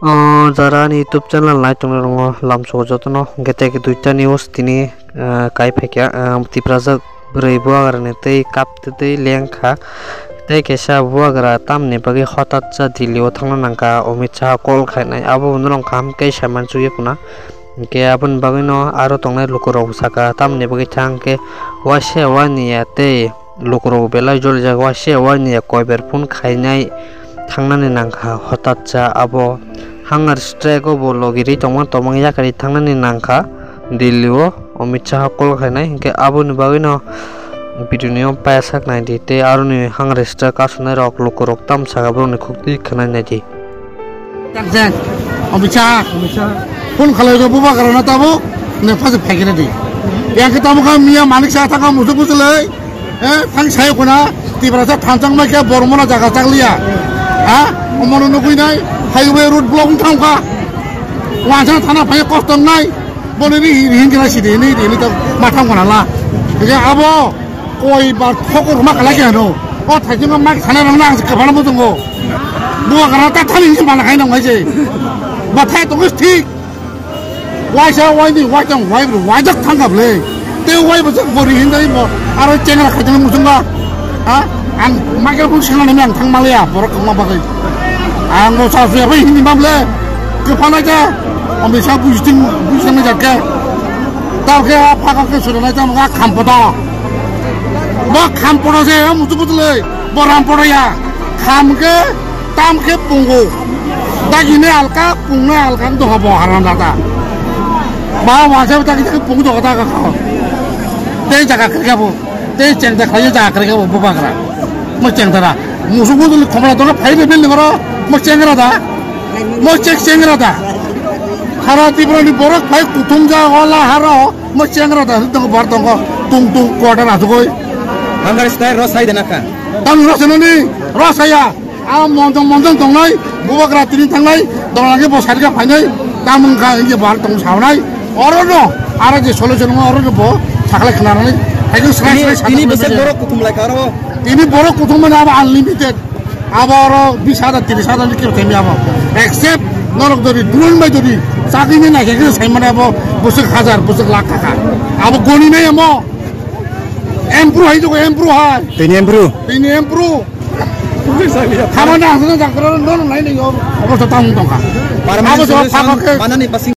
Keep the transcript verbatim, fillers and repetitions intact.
O jara ani YouTube channel nai tongnai rwngo lamsoko jotono, hwnkhe tei duita news tini, ah, kai phaikha, ah, Tiprasa bwrwi bubagrani tei kaptwi twi lengkha. Tei kaisa bubagra tamni bagwi hotat cha Delhi o thangna nangkha, Amit Shah call khainai, abo norok kaham khe saiman chukya khuna. Hwnkhe aboni bagwino aro tongnai lukurok sakha, tamni bagwi thang khe waisa waniya tei lukurok belai jolijak, waisa waniya koiber phone khainai thangnani nangkha hotat cha abo hunger strike o bo logirwi tongma tongma yakarwi thangnani nangkha Delhi o Amit Shah call khainai, hwnkhe aboni bagwino video ni o paisak naidi tei aroni hunger strike kasonai rok lukurok tamsaka borokni khuktwi khwnai naidi. Jakjak, Amit Shah. Amit Shah. Phone khalai rw bubagra na tabuk, ne phase phaikhe di. Yang khe tabuk kha miya Manik Shah thangkha musuk bujulai. Eh, thang sayo khuna, Tiprasa thanchang mai khe Bormona jaga chakliya. Ha? Omono nugui nai, highway road block wng thang kha. Wansa thana phai kosto nai. Boni ri ri hin kena sidi ni ri ni ta mathang khuna la. Khe abo koi ba thokor ma kala khe no. O thaijima mak sana rang nang se kabana mo tongo. Bubagra ta thani ni mana khai nang hai se. Ba thai tongo thik. Waisa waini waitang wai bro waijak thangkha ble. Te wai bwswk bori hinjai bo aro chengra khaijak muchunga. Ha? Ang microphone sengna nang thang malaya borok thangma bagwi. Ang bo sa suya bai hindi mamle. Kepana ja. Amisa bujting bujang jakke. Tao khe a phaka khe sura nai tamo ga khampoto. Bo khampoto se mutu mutu le. Bo rampoto ya. Kham khe tam khe pungu. Dagine alka pungne alka doha bo haram dada. Ba wasa dagi dagi pungu doha daga kha. Tei jaga khe bo. Tei chengda khlai jaga khe bo bubagra. Mo chengda da. Musu musu khomla dona phai be bil ngoro. Mo chengra da. Mo chek chengra da. Hara Tripura ni borok phai kuthum ja wala haro. Mo chengra da. Tongo bar tongo. Tung tung quarter asugoi. Hunger strike ro sai de nakha. Tang ro senani. Ro saya. A monjong monjong tongnai, bubagra tini thangnai, dona khe bo side khe phainai, tamung kha inge bar tong saunai. Oro no, ara je solution oro no bo sakhlai khnarani. Hai khe srai srai sakhlai khnarani. Tini bwswk borok kuthum lai kha oro. Tini borok kuthum mane abo unlimited. Abo oro bis hajar, tiris hajar ni kilo themi abo. Except norok dori, drone bai dori, chakri ni naikhe khe sai mane abo bwswk hajar, bwswk lakh taka. Abo goni nai amo. Empru hai jogo, empru hai. Tini empru. Tini empru. Hamana hasana jakra no no nai nai yo. Obo to tang tongka. Permanent solution. Abo to pakok ke. Manani pasing.